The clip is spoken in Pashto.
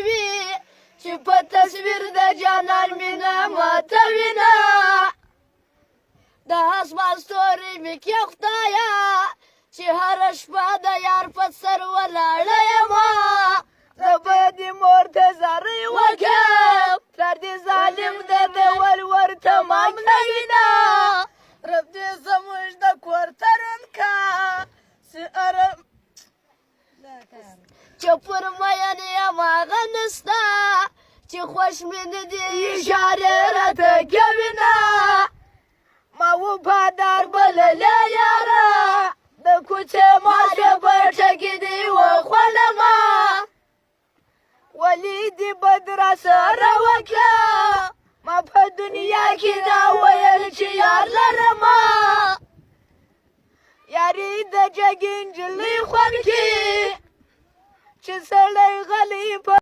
وي چې په تصویر د جانان مینه ماته وینه. د اسمان ستوري مې کې خدایه، چې هره شپه د یار په سر ولاړه یمه. زه به دې مور ته زارۍ وکړم، پلار دې ظالم ده، د ول ورته ما کوینه. رب دې زموږ د کور ترون کا چې ارم. چې پر مین یم هغه نسته، چې خوښ مې نه دي اشارې راته کوینه. ما وفادار بللی یاره، د کوڅې ماشې په ټکي دې وخوړمه. ولي دې بد را سره وکړه، ما په دنیا کې دا ویل چې یار لرمه. یاري د جګې نجلۍ خوند کې چې سړی غلی په